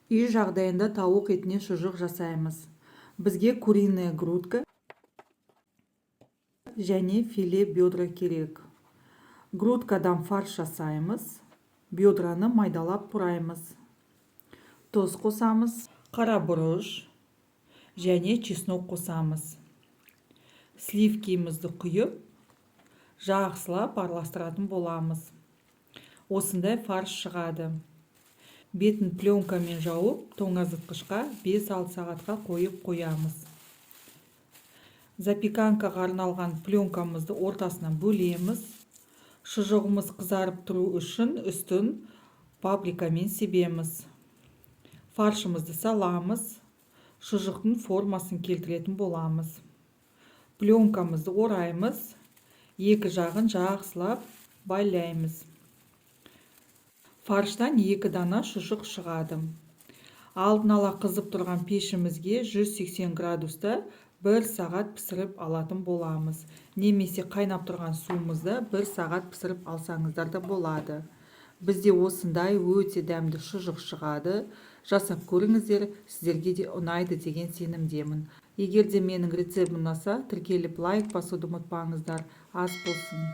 Үй жағдайында тауық етінен шұжық жасаймыз. Бізге куриная грудка және филе бедра керек. Грудкадан фарш жасаймыз. Бедраны майдалап тураймыз. Тұз қосамыз, қара бұрыш және чеснок қосамыз. Сливкимізді құйып, жақсылап араластыратын боламыз. Осындай фарш шығады. Бетін пленкамен жауып, тоңазытқышқа 5-6 сағатқа қойып қоямыз. Запеканкаға арналған пленкамызды ортасынан бөлеміз. Шұжығымыз қызарып тұру үшін үстін паприкамен себеміз. Фаршымызды саламыз. Шұжықтың формасын келтіретін боламыз. Пленкамызды ораймыз. Екі жағын жақсылап байлаймыз. Фарштан екі дана шұжық шығады. Алдын ала қызып тұрған пешімізге 180 градуста бір сағат пісіріп алатын боламыз. Немесе қайнап тұрған суымызда бір сағат пісіріп алсаңыздар да болады. Бізде осындай өте дәмді шұжық шығады. Жасап көріңіздер, сіздерге де ұнайды деген сенімдемін. Егер де менің рецептім ұнаса, тіркеліп, лайк басуды ұмытпаңыздар. Ас болсын!